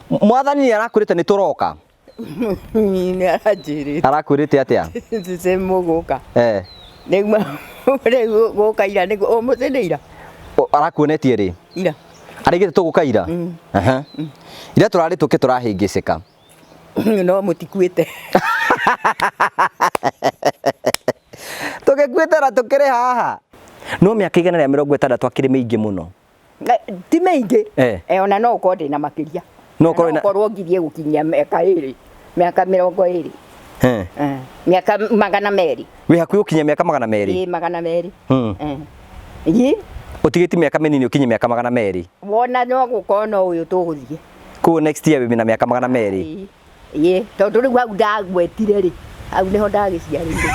Mwathani nĩ arakwĩrĩte nĩ tũroka. Nĩ aranjĩrĩte. Arakwĩrĩte atĩa? Cĩcĩ mũgũka. Eh. Rĩu rĩu gũka ira nĩguo ũmũthĩ nĩ ira. Arakuonetie rĩ? Ira. Araigĩte tũgũka ira? Aha. Ira tũrarĩ tũke tũrahĩngĩcĩka. No mũtikuĩte. Tũgĩkuĩte na tũkĩrĩ haha. No mĩaka 160 akĩrĩ mĩingĩ mũno. Ti mĩingĩ. Eh. Eh, ona no ũkorwo ndĩna makĩria. No ũkorwo Na wĩna- ũkorwo ngirie gũkinyia mĩaka ĩrĩ. Mĩaka 20. Eh. Eh, mĩaka 200. Wĩ hakuhĩ gũkinyia mĩaka 200. Ĩ 200. Eh. Ĩ Ũtigĩtie mĩaka mĩnini ũkinye mĩaka 200. Wona no gũkorwo no ũyũ tũgũthiĩ. Koguo next year wĩna mĩaka 200. Ĩ tondũ rĩu hau ndagwetire rĩ, hau nĩho ndagĩciarĩire.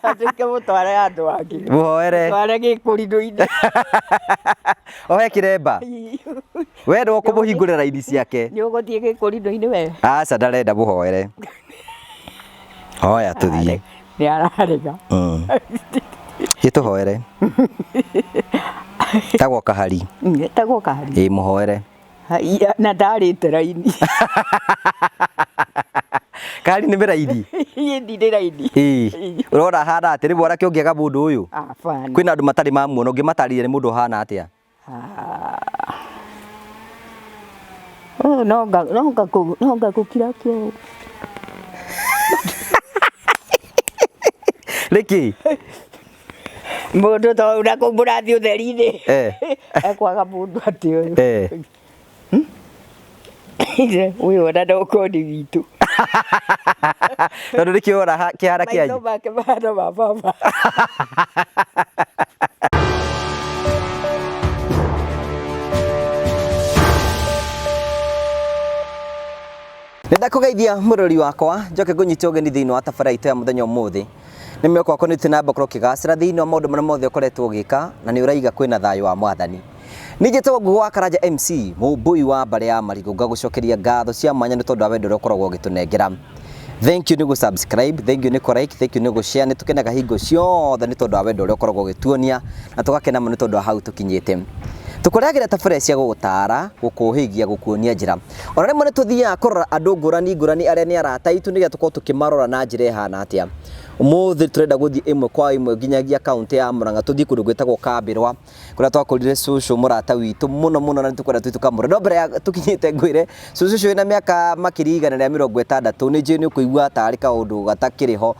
Atuĩke mũtware andũ angĩ. Mũhoere. Tware gĩkũrinũ-inĩ. Ohe kĩremba. We ndũ ũkũmũhingũrĩra raini ciake. Nĩ ũgũthiĩ gĩkũrinũ-inĩ we? Aca ndarenda mũhoere. Hoya tũthiĩ. Nĩ ararega. Gĩtũhoere. Tagwo Kahari. Etagwo Kahari. Ĩ mũhoere. Haiya, na ndarĩte raini. Kahari nĩ mĩraini. Niĩ ndirĩ raini. Ĩ. Ũrona ahana atĩa? Rĩu mwanake ũngĩaga mũndũ ũyũ. Abana. Kwĩna andũ matarĩ mamuona ũngĩmatarĩria nĩ mũndũ ũhana atĩa? Oh, no nga no nga kũ no nga gũkira kĩo. Nĩkĩ? Mũndũ ta ũyũ na kũu mũrathiĩ ũtheri-inĩ. Eh. Ekwaga mũndũ atĩ ũyũ. Eh. Ũyũ ona no ũkorwo nĩ witũ. Tondũ nĩkĩo ũrona kĩhana Maitho kĩanyu. make mahana ma baba. Nĩ ndakũgeithia mũrori wakwa njoke ngũnyite ũgeni thĩinĩ wa tabarĩra itũ ya mũthenya ũmũthĩ. Nĩ mwĩhoko wakwa nĩ ũthiĩ na mbere gũkorwo ũkĩgacĩra thĩinĩ wa maũndũ marĩa mothe ũkoretwo ũgĩka na nĩ ũraiga kwĩna thayũ wa mwathani. Niĩ njĩtagwo Ngugi wa Karanja MC, mũmbũi wa mbarĩ ya Marigũ, ngagũcokeria ngatho cia mwanya nĩ tondũ wa wendo ũrĩa ũkoragwo ũgĩtũnengera. Thank you nĩ gũ subscribe, thank you nĩ kũ like, thank you nĩ gũ share, nĩ tũkenaga hingo ciothe nĩ tondũ wa wendo ũrĩa ũkoragwo ũgĩtuonia na tũgakena mũno nĩ tondũ wa hau tũkinyĩte. Tũkũrehagĩra tabarĩra cia gũgũtara, gũkũhĩgia, gũkuonia njĩra. Ona rĩmwe nĩ tũthiaga kũrora andũ ngũrani ngũrani arĩa nĩ arata aitũ nĩgetha tũkorwo tũkĩmarora na njĩra ĩhana atĩa. Ũmũthĩ tũrenda gũthiĩ ĩmwe kwa ĩmwe nginyagia kaũntĩ ya Murang'a, tũthiĩ kũndũ gwĩtagwo Kambĩrwa kũrĩa twakorire cũcũ mũrata witũ mũno mũno na nĩtũkwenda tũthiĩ tũkamũrore. No mbere ya tũkinyĩte ngwĩre cũcũ ũcio wĩna mĩaka makĩria 160 nĩ njũĩ nĩ ũkũigua tarĩ kaũndũ gatakĩrĩ ho.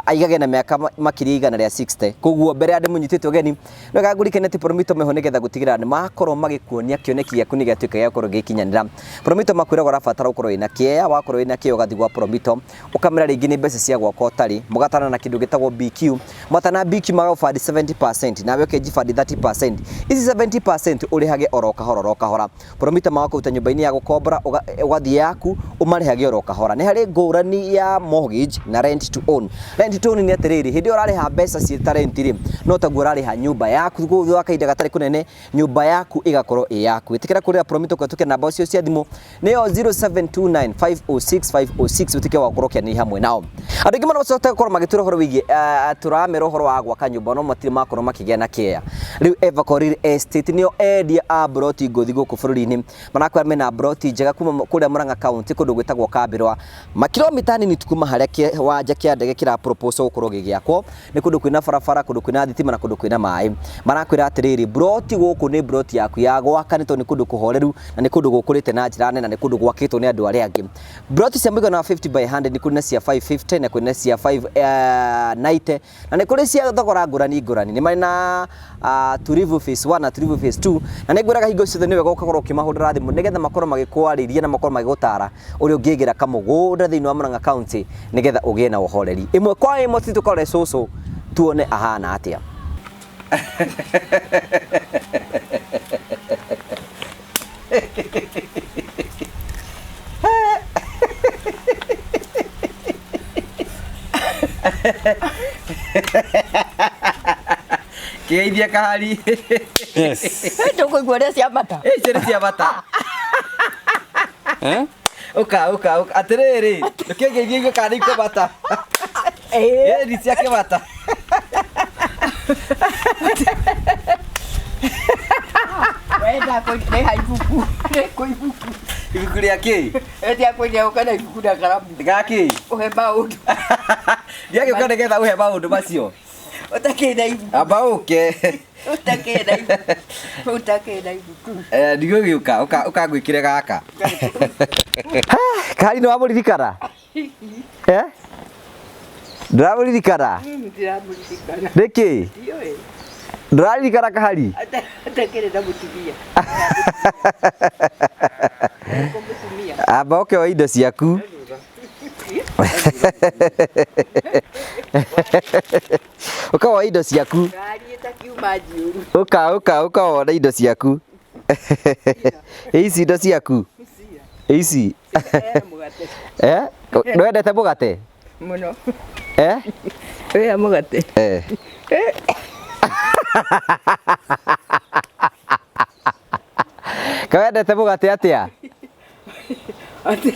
Aigage na mĩaka makĩria 160. Koguo mbere ya ndĩmũnyitĩte ũgeni nĩ wega ngũririkanie atĩ Promito meho nĩgetha gũtigĩrĩra nĩ makorwo magĩkuonia kĩoneki gĩaku nĩ gĩatuĩka gĩa gũkorwo gĩgĩkinyanĩra. Promito makwĩraga ũrabatara ũkorwo wĩna kĩea, wakorwo wĩna kĩea ũgathiĩ gwa Promito ũkamera rĩngĩ nĩ mbeca cia gwaka ũtarĩ, mũgatana na kĩndũ gĩtagwo BQ, mwatana BQ magagũbandi 70% nawe ũkenjibandi 30%. Ici 70% ũrĩhage oro kahora oro kahora. Promito magakũruta nyũmba-inĩ ya gũkombora ũgathiĩ yaku ũmarĩhage oro kahora. Nĩ harĩ ngũrani ya mortgage na rent to own. Rent to own nĩ atĩrĩrĩ, hĩndĩ ĩyo ũrarĩha mbeca ciĩ ta rent rĩ, no taguo ũrarĩha nyũmba yaku, koguo thutha wa kahinda gatarĩ kũnene nyũmba yaku ĩgakorwo ĩ yaku. Ĩtĩkĩra kũrĩra Promito kũhetũkĩra namba cio cia thimũ nĩyo 0729506506 ũtuĩke wa gũkorwo ũkĩaranĩria hamwe nao. Andũ aingĩ mũno macokaga gũkorwo magĩtwĩra ũhoro wĩgiĩ tũramera ũhoro wa gwaka nyũmba no matirĩ makorwo makĩgĩa na kĩea. Rĩu Evercore Real Estate nĩo endia a mburoti ngũthi gũkũ bũrũri-inĩ, marakwĩra mena mburoti njega kuma kũrĩa Murang'a County kũndũ gwĩtagwo Kambĩrwa, makilomita nini tu kuma harĩa kĩwanja kĩa ndege kĩra proposal gũkorwo gĩgĩakwo. Nĩ kũndũ kwĩna barabara, kũndũ kwĩna thitima na kũndũ kwĩna maĩ. Marakwĩra atĩrĩrĩ, mburoti gũkũ nĩ mburoti yaku ya gwaka nĩ tondũ nĩ kũndũ kũhoreru na nĩ kũndũ gũkũrĩte na njĩra nene na nĩ kũndũ gwakĩtwo nĩ andũ arĩa angĩ. Mburoti cia mũigana wa 50 by 100 nĩ kũrĩ na cia 550 na kũrĩ na cia 590 na nĩ kũrĩ cia thogora ngũrani ngũrani. Nĩ marĩ na Tulivu phase 1 na Tulivu phase 2 na nĩ ngwĩraga hingo ciothe nĩ wega ũgakorwo ũkĩmahũrĩra thimũ nĩgetha makorwo magĩkwarĩria na makorwo magĩgũtara ũrĩa ũngĩgĩra kamũgũnda thĩinĩ wa Murang'a County nĩgetha ũgĩe na ũhoreri. Ĩmwe kwa ĩmwe tũthiĩ tũkarore cũcũ tuone ahana atĩa. Kĩgeithia kahari. Yes. Ndũkũigua ũrĩa ciambata. Icio nĩ cia bata. Eh? Ũka ũka ũka atĩrĩrĩ ndũkĩngeithie igue kana nĩ ikũbata. Ĩĩ. Ĩ cia kĩbata. Wenda kũreha ibuku. Rĩkũ ibuku. Ibuku rĩa kĩ? Etia kwĩrĩa ũke na ibuku na karamu. Gakĩ? Ũhe maũndũ. Ndiagĩũka nĩgetha ũhe maũndũ macio. Ũtakĩrĩ na ibuku. Amba ũke. Ũtakĩrĩ na ibuku. Ũtakĩrĩ na ibuku. Eh, ndigũgĩũka ũkangwĩkĩre gaka. Kahari nĩ wamũririkana? Eh? Ndũramũririkana? Ndiramũririkana. Nĩkĩ? Ndiũĩ. Ndũraririkana kahari? Atakĩrĩ na mũtumia. Eko mũtumia. Amba ũke woe indo ciaku. Ũka woe indo ciaku. Ngari ĩtakiuma njiũru. Ũka ũka ũka wone indo ciaku. Ici indo ciaku. Ici. Eh, mũgate. Eh? Ndwendete mũgate? Mũno. Eh? Wĩya mũgate. Eh. Kawendete mũgate atĩa? Atĩ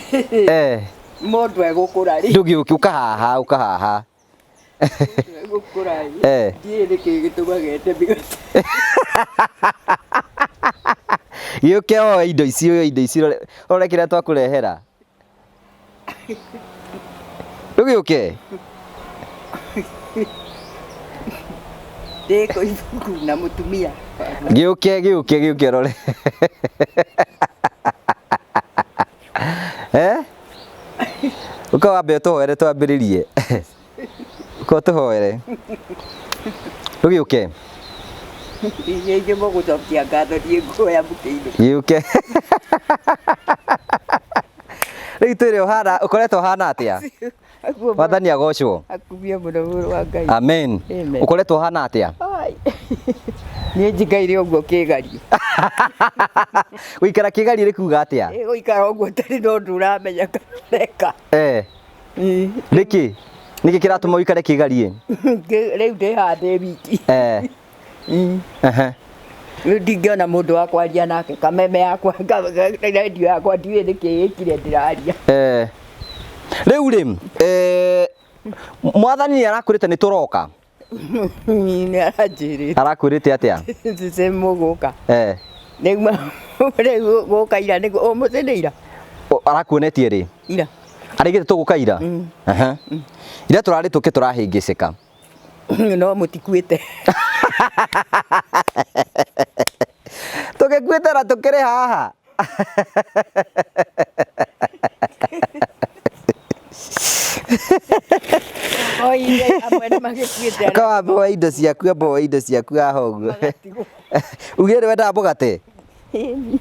Eh. mũndũ egũkũra rĩ. Ndũgĩũke ũka haha ũka haha. Mũndũ egũkũra rĩ. Eh. Ndiũĩ nĩkĩ gĩtũmaga ende mĩgate. Gĩũke woe indo ici ũyũ indo ici ũrore kĩrĩa twakũrehera. Ndũgĩũke. Ndĩkũ ibuku na mũtumia. Gĩũke gĩũke gĩũke ũrore. Eh? Ũka wambe ũtũhoere twambĩrĩrie. Ũka ũtũhoere. Ndũgĩũke. Inyuĩ mũgũcokia ngatho niĩ nguoya mũkĩinũka. Gĩũke. Rĩu twĩre ũhana ũkoretwo ũhana atĩa? Mwathani agocwo. Akumio mũno mũrũ wa Ngai. Amen. Amen. Ũkoretwo ũhana atĩa? Ai. Niĩ njikaire ũguo kĩgario. Gũikara kĩgario nĩ kuga atĩa? Ĩ gũikara ũguo ũtarĩ na ũndũ ũramenya kana ũreka. Eh. Nĩkĩ? Nĩkĩ kĩratũma ũikare kĩgarie? Rĩu ndĩ haha ndĩ wiki. Eh. Ehe. Rĩu ndingĩona mũndũ wa kwaria nake kameme yakwa rendio yakwa ndiũĩ nĩkĩ ĩkire ndĩraria. Eh. Rĩu rĩ, eh, mwathani nĩ arakwĩrĩte nĩ tũroka. Nĩ aranjĩrĩte. Arakwĩrĩte atĩa? Cĩcĩ mũgũka. Eh. Rĩu rĩu gũka ira nĩguo ũmũthĩ nĩ ira. Arakuonetie rĩ? Ira. Arĩgĩte tũgũka ira? Aha. Ira tũrarĩ tũke tũrahĩngĩcĩka. No mũtikuĩte. Tũgĩkuĩte na tũkĩrĩ haha. Oire amwe nĩ magĩkuĩte Ũka wambe woe indo ciaku amba woe indo ciaku haha ũguo. magatigwo. Ugire nĩ wendaga mũgate?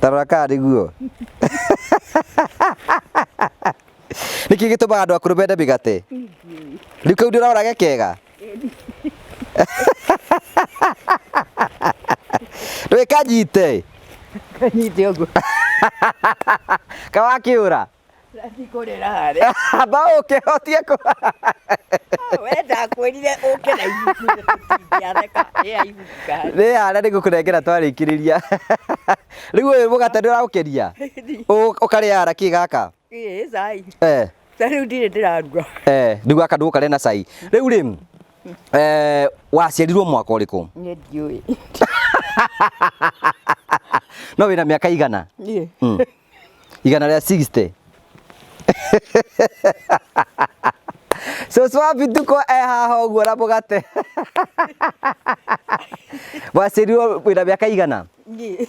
Ta rora kana nĩguo. Nĩkĩ gĩtũmaga andũ akũrũ mende mĩgate? Rĩu kau ndũrona ge kega? Ndũgĩkanyite. Kanyite ũguo. Kawakĩũra. Rathiĩ kũrĩra harĩa. Amba ũke ũtige kũ We ndakwĩrire ũke na ibuku tũtingĩatheka. Rĩa ibuku kahana. Nĩ harĩa nĩ ngũkũnengera twarĩkĩrĩria. Rĩu ũyũ mũgate nĩ ũragũkenia? Ũkarĩaga na kĩ gaka? Ĩ cai. Eh. Ta rĩu ndirĩ ndĩraruga. Eh, rĩu gaka ndũgũkarĩa na cai. Rĩu rĩ, eh, waciarirwo mwaka ũrĩkũ? Niĩ ndiũĩ. No wĩna mĩaka igana? Niĩ. Igana rĩa 60. Cũcũ wa Bituko e haha ũguo na mũgate. Waciarirwo wĩna mĩaka igana? Niĩ.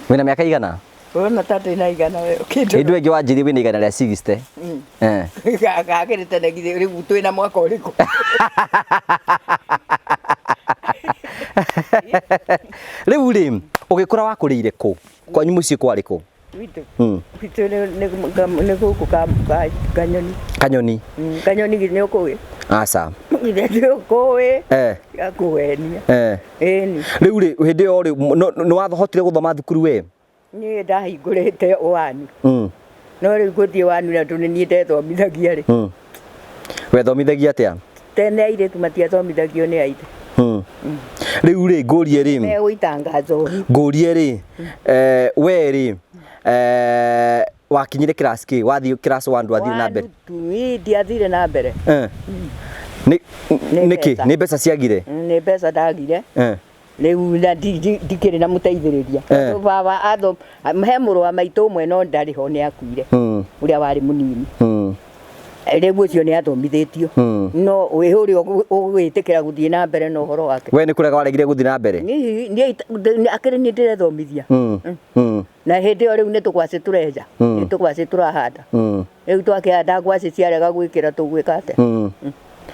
Wĩna mĩaka igana? Ũrona ta ndĩ na igana we ũkĩndora. Hĩndĩ ĩngĩ wanjĩrire wĩna igana rĩa 60. Eh. Gakĩrĩ tene githĩ rĩu twĩna mwaka ũrĩkũ? Rĩu rĩ, ũgĩkũra wakũrĩire kũ? Kwanyu mũciĩ kwarĩ kũ? Gwitũ. Gwitũ nĩ gũkũ Kanyoni. Kanyoni. Kanyoni githĩ nĩ ũkũĩ? Aca. Githĩ ndũkũĩ? Eh. Gakũhenia. Eh. Ĩni. Rĩu rĩ, hĩndĩ ĩyo rĩ, nĩ wahotire gũthoma thukuru we? Niĩ ndahingũrĩte wanu. No rĩu gũthiĩ wanu na tondũ nĩ niĩ ndethomithagia rĩ. Wethomithagia atĩa? Tene airĩtu matiathomithagio nĩ aithe. Rĩu rĩ, ngũrie rĩ. Megũitanga njohi. Ngũrie rĩ, we rĩ, wakinyire class kĩ? Wathiĩ class 1 ndwathire na mbere? Wanu ndiathire na mbere. Nĩ Nĩ nĩkĩ? mbeca. Nĩ mbeca ciagire? Nĩ mbeca ndagire. Rĩu na ndikĩrĩ na mũteithĩrĩria. Eh. Tondũ baba atho he mũrũ wa maitũ ũmwe no ndarĩ ho nĩ akuire. Ũrĩa warĩ mũnini. Rĩu ũcio nĩ athomithĩtio. No wĩ ũrĩa ũgwĩtĩkĩra gũthiĩ na mbere na ũhoro wake. We nĩ kũrega waregire gũthiĩ na mbere. Niĩ akĩrĩ niĩ ndĩrethomithia. Na hĩndĩ ĩyo rĩu nĩ tũgwacĩ tũrenja. Nĩ tũgwacĩ tũrahanda. Rĩu twakĩhanda ngwacĩ ciarega gwĩkĩra tũgwĩka atĩa?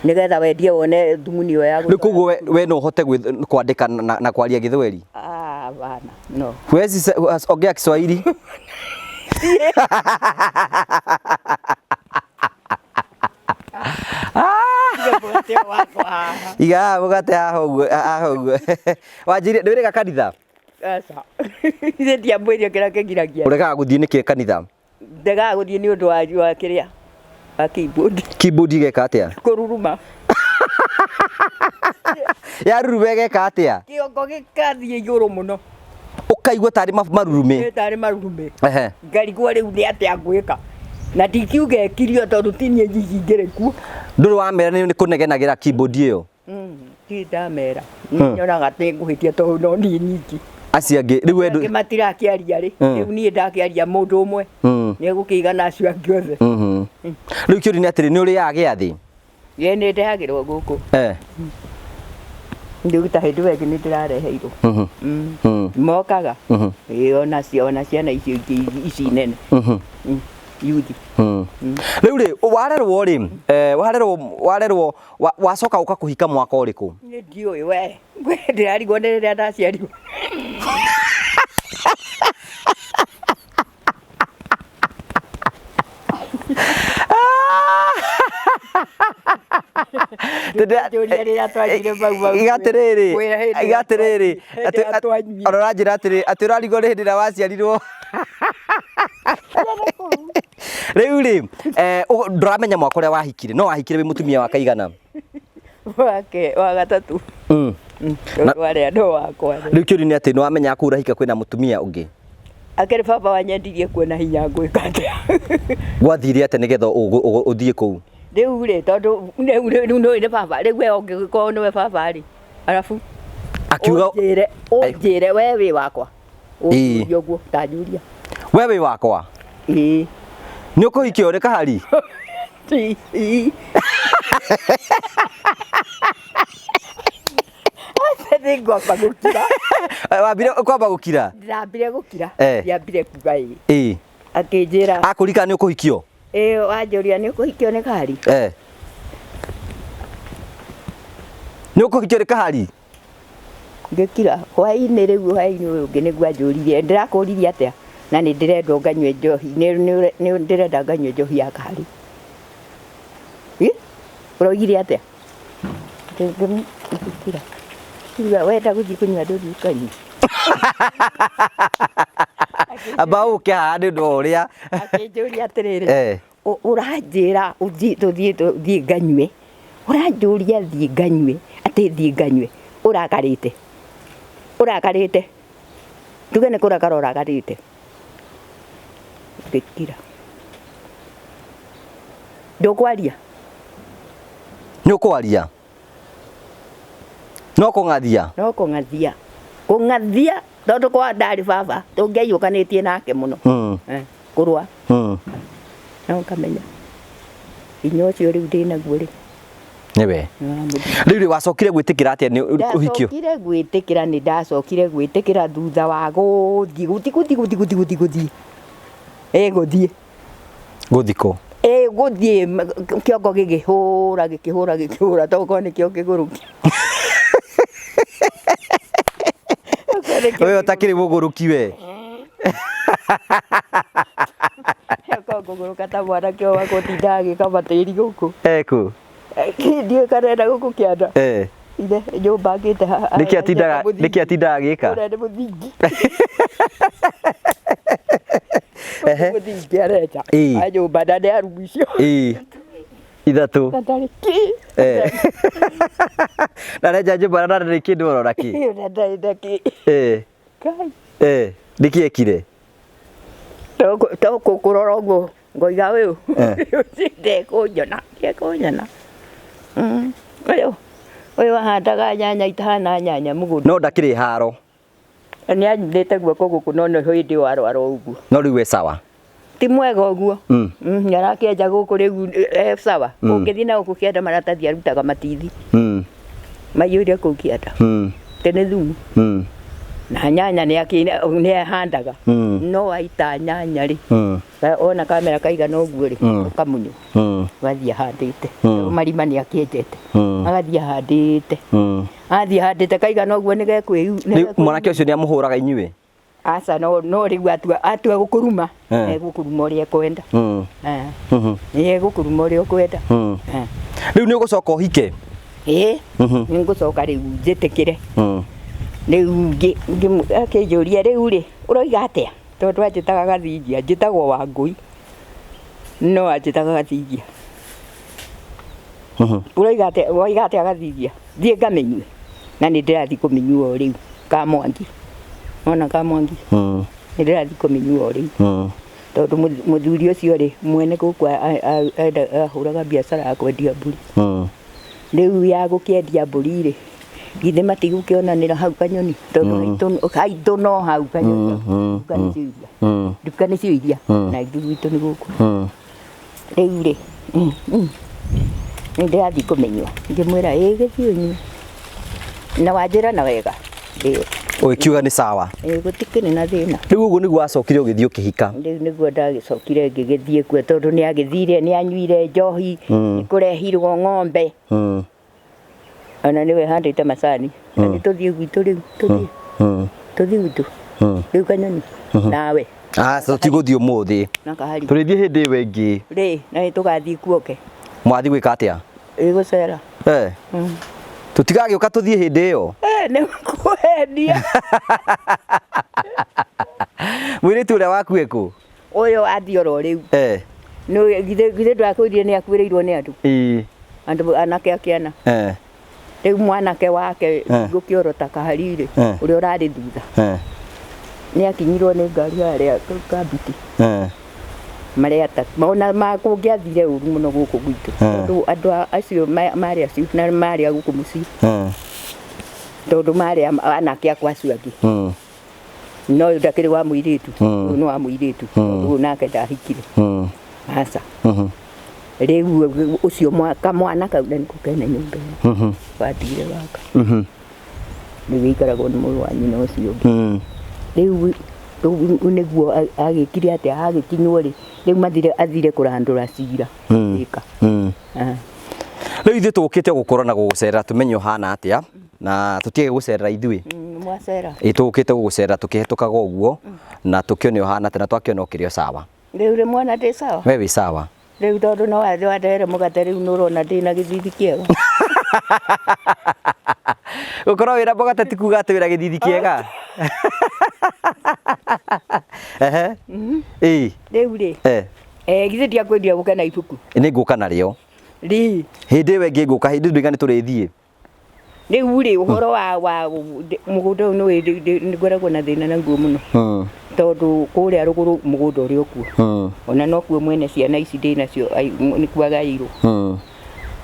Nĩgetha wendie wone thumuni ĩyo ya Rĩu koguo we no ũhote kwandĩka na kwaria Gĩthweri? Ah, bana. No. Huwezi ongea Kiswahili? Iga haha mũgate haha ũguo haha ũguo. Wanjĩrire ndwĩrĩga kanitha? Aca. Ithe ndiamwĩrire kĩrĩa kĩngiragia. Ũregaga gũthiĩ nĩkĩ kanitha? Ndegaga gũthiĩ nĩ ũndũ wa kĩrĩa wa keyboard. Keyboard igeka atĩa? Kũruruma. Yaruruma ĩgeka atĩa? Kĩongo gĩkathiĩ igũrũ mũno. Ũkaigua tarĩ marurume. Ĩ tarĩ marurume. Ehe. Ngarigwo rĩu nĩ atĩa ngwĩka. Na ndingiuga ĩkirio tondũ ti niĩ nyiki ngĩrĩ kuo. Ndũrĩ wamera nĩ kũnegenagĩra keyboard ĩyo? Ndirĩ ndamera. Nyonaga atĩ ngũhĩtia tondũ no niĩ nyiki. Acio angĩ rĩu we Angĩ matirakĩaria rĩ. Rĩu niĩ ndakĩaria mũndũ ũmwe. Nĩ egũkĩigana acio angĩ othe. Rĩu kĩũria nĩ atĩrĩ, nĩ ũrĩaga gĩathĩ? Ĩĩ nĩ ndehagĩrwo gũkũ. Rĩu ta hĩndĩ ĩyo ĩngĩ nĩ ndĩrareheirwo. Mokaga. Ĩĩ ona ciana icio ingĩ ici nene. Yuthi. Rĩu rĩ, warerwo rĩ, warerwo wacoka ũka kũhika mwaka ũrĩkũ? Niĩ ndiũĩ we. We ndĩrarigwo nĩ rĩrĩa ndaciarirwo. Ndĩnjũria rĩrĩa twanyuire mau mau. Iga atĩrĩrĩ, Kwĩra hĩndĩ iga atĩrĩrĩ, hĩndĩ ĩrĩa twanyuire. ona ũranjĩra atĩrĩrĩ, atĩ ũrarigwo nĩ hĩndĩ ĩrĩa waciarirwo. Rĩu rĩ, ndũramenya mwaka ũrĩa wahikire, no wahikire wĩ mũtumia wa kaigana? Wake wa gatatũ. Tondũ arĩa no wakwa. Rĩu kĩũria nĩ atĩ nĩ wamenya kũu ũrahika kwĩna mũtumia ũngĩ? Akĩrĩ baba wanyendirie kuona hinya ngwĩka atĩa? Gwathire atĩa nĩgetha ũthiĩ kũu? Rĩu rĩ, tondũ rĩu nĩũĩ nĩ baba, rĩu we ũngĩgĩkorwo nĩwe baba rĩ, arabu Akiuga ũnjĩre we wĩ wakwa. Ũnjũrie ũguo, ta njũria. We wĩ wakwa? Ĩĩ. Nĩ ũkũhikio nĩ kahari? Ĩĩ. Nĩ ngwamba gũkira. Wambire kwamba gũkira? Ndambire gũkira. Ndiambire kuga ĩĩ. Akĩnjĩra. Akũrika nĩ ũkũhikio? Ĩĩ, wanjũria nĩ ũkũhikio nĩ kahari? Nĩ ũkũhikio nĩ kahari? Ngĩkira. Hwaĩ-inĩ rĩu hwaĩ-inĩ ũyũ ũngĩ nĩguo anjũririe, ndĩrakũririe atĩa? Na nĩ ndĩrenda nganyue njohi, nĩ ndĩrenda nganyue njohi ya kahari. Ĩ? Ũroigire atĩa? Ngĩkira. Kiuga wenda gũthiĩ kũnyua ndũthiĩ ũkanyue. Amba ũke haha nĩ ũndũ wa ũrĩa. Akĩnjũria atĩrĩrĩ, ũranjĩra tũthiĩ tũthiĩ nganyue. Ũranjũria thiĩ nganyue, atĩ thiĩ nganyue. Ũrakarĩte. Ũrakarĩte. Tuge nĩ kũrakara ũrakarĩte. Ngĩkira. Ndũkwaria? Nĩ ũkwaria? No kũng'athia? No kũng'athia. Kũng'athia tondũ kwa ndarĩ baba, tũngĩaiyũkanĩtie nake mũno. Kũrũa. No ngamenya. Hinya ũcio rĩu ndĩnaguo rĩ. Nĩwe. Rĩu rĩ wacokire gwĩtĩkĩra atĩa nĩ ũhikio? Ndacokire gwĩtĩkĩra, nĩ ndacokire gwĩtĩkĩra thutha wa gũthiĩ, gũthiĩ, gũthiĩ, gũthiĩ, gũthiĩ, gũthiĩ, gũthiĩ. Ĩ gũthiĩ. Gũthiĩ kũ? Ĩ gũthiĩ, kĩongo gĩkĩhũra, gĩkĩhũra, gĩkĩhũra, to ũkorwo nĩkĩo kĩgũrũki. We ũtakĩrĩ mũgũrũki we. Okorwo ngũgũrũka ta mwanake ũyũ wakwa ũtindaga agĩka matĩri gũkũ. Ekũ? Ndiũĩ kana ena gũkũ kĩanda. Ithe nyũmba akĩte haha. Nĩkĩ atindaga, nĩkĩ atindaga agĩka? Ũrĩa nĩ mũthingi. Mũthingi arenja. A nyũmba na nĩ arumu icio. Ithatũ. Na ndarĩ kĩ. Na arenja nyũmba na ndarĩ kĩndũ orora kĩ. Na ndarĩ na kĩ. Ngai. Nĩkĩ ekire? To kũrora ũguo ngoiga ũyũ. Ndekũnjona, ndekũnjona. Ũyũ. Ũyũ ahandaga nyanya itahana nyanya mũgũnda. No ndakĩrĩ haro. Nĩ anyitĩte guoko gũkũ no nĩ hĩndĩ ĩyo arwara ũguo. No rĩu e sawa. Ti mwega ũguo. Nĩ arakĩenja gũkũ rĩu e sawa. Ũngĩthiĩ na gũkũ kĩanda maratathi arutaga matithi. Maiyũire kũu kĩanda. Tene thumu. Na nyanya nĩ ahandaga. No aita nyanya rĩ. Ona kamera kaigana ũguo rĩ, ũkamunywo. Agathiĩ ahandĩte. Marima nĩ akĩenjete. Agathiĩ ahandĩte. Athiĩ ahandĩte kaigana ũguo nĩ gekwĩyu. Rĩu mwanake ũcio nĩ amũhũraga inyuĩ? Aca no rĩu atua gũkũruma. Egũkũruma ũrĩa ekwenda. Nĩ egũkũruma ũrĩa ũkwenda. Rĩu nĩ ũgũcoka ũhike? Ĩĩ. Nĩ ngũcoka rĩu njĩtĩkĩre. Rĩu akĩnjũria rĩu rĩ, ũroiga atĩa? Tondũ anjĩtaga Gathingia, njĩtagwo Wangũi. No anjĩtaga Gathingia. Ũroiga atĩa, woiga atĩa Gathingia? Thiĩ ngamĩnyue. Na nĩ ndĩrathiĩ kũmĩnyua o rĩu Kamwangi. Wona Kamwangi? Nĩ ndĩrathiĩ kũmĩnyua o rĩu. Tondũ mũthuri ũcio rĩ, mwene gũkũ ahũraga biacara ya kwendia mbũri. Rĩu ya gũkĩendia mbũri rĩ, githĩ matigũkĩonanĩra hau Kanyoni? Tondũ haitũ no hau Kanyoni. Nduka nĩcio iria. Nduka nĩcio iria. Na ithuĩ gwitũ nĩ gũkũ. Rĩu rĩ, nĩ ndĩrathiĩ kũmĩnyua. Ngĩmwĩra ĩĩ gĩthiĩ ũnyue. Na wanjĩra na wega. Ũgĩkiuga nĩ sawa. Ĩĩ gũtikĩrĩ na thĩna. Rĩu ũguo nĩguo wacokire ũgĩthiĩ ũkĩhika? Rĩu nĩguo ndagĩcokire ngĩgĩthiĩ kuo tondũ nĩ agĩthire, nĩ anyuire njohi, nĩ kũrehirwo ng'ombe. Ona nĩwe handĩte macani. Na nĩ tũthiĩ gwitũ rĩu, tũthiĩ. Tũthiĩ gwitũ. Rĩu Kanyoni, nawe. Aca tũtigũthiĩ ũmũthĩ. Na kahari. Tũrĩthiĩ hĩndĩ ĩyo ĩngĩ. Rĩ, na nĩ tũgathiĩ kuoke. Mwathiĩ gwĩka atĩa? Ĩgũcera. Tũtigagĩũka tũthiĩ hĩndĩ ĩyo? Nĩ kũhenia. Mũirĩtu ũrĩa waku e kũ? Ũyũ athiĩ oro rĩu. Nĩ githĩ ndakwĩrire nĩ akuĩrĩirwo nĩ andũ? Andũ anake akĩana. Rĩu mwanake wake gũkĩorota kahari rĩ, ũrĩa ũrarĩ thutha. Nĩ akinyirwo nĩ ngari harĩa Kambiti. Marĩ atatũ. Ona kũngĩathire ũru mũno gũkũ gwitũ. Tondũ andũ acio marĩ acio na marĩ a gũkũ mũciĩ. Tondũ marĩ anake akwa acio angĩ. No ũyũ ndakĩrĩ wa mũirĩtu. Ũyũ nĩ wa mũirĩtu. Tondũ ũyũ nake ndahikire. Aca. Rĩu ũcio kamwana kau na nĩko kena nyũmba ĩno. Watigire gaka. Rĩu gĩikaragwo nĩ mũrũ wa nyina ũcio ũngĩ. Rĩu nĩguo agĩkire atĩa, agĩkinywo rĩ, rĩu mathire athire kũrandũra cira. Ĩka. Rĩu ithuĩ tũkĩte gũkorwo na gũgũcerera tũmenye ũhana atĩa na tũtige gũcerera ithuĩ. Mwacera. Ĩ tũkĩte gũgũcerera tũkĩhetũkaga ũguo na tũkĩone ũhana atĩa na twakĩona ũkĩrĩ o sawa. Rĩu rĩ mwana ndĩ sawa? We wĩ sawa. Rĩu tondũ no wandehere mũgate rĩu nĩ ũrona ndĩna gĩthithi kĩega. Gũkorwo wĩna mũgate ti kuga atĩ wĩna gĩthithi kĩega. Ehe. Ĩĩ. Rĩu rĩ. Githĩ ndiakwendire gũke na ibuku? Nĩ ngũka narĩo. Rĩ. Hĩndĩ ĩyo ĩngĩ ngũka, hĩndĩ ndũiga nĩ tũrĩthiĩ. Rĩu rĩ, ũhoro wa mũgũnda ũyũ nĩ ngoragwo na thĩna naguo mũno. Tondũ kũrĩa rũgũrũ mũgũnda ũrĩ o kuo. Ona no kuo mwene ciana ici ndĩ nacio nĩkuo agaĩirwo.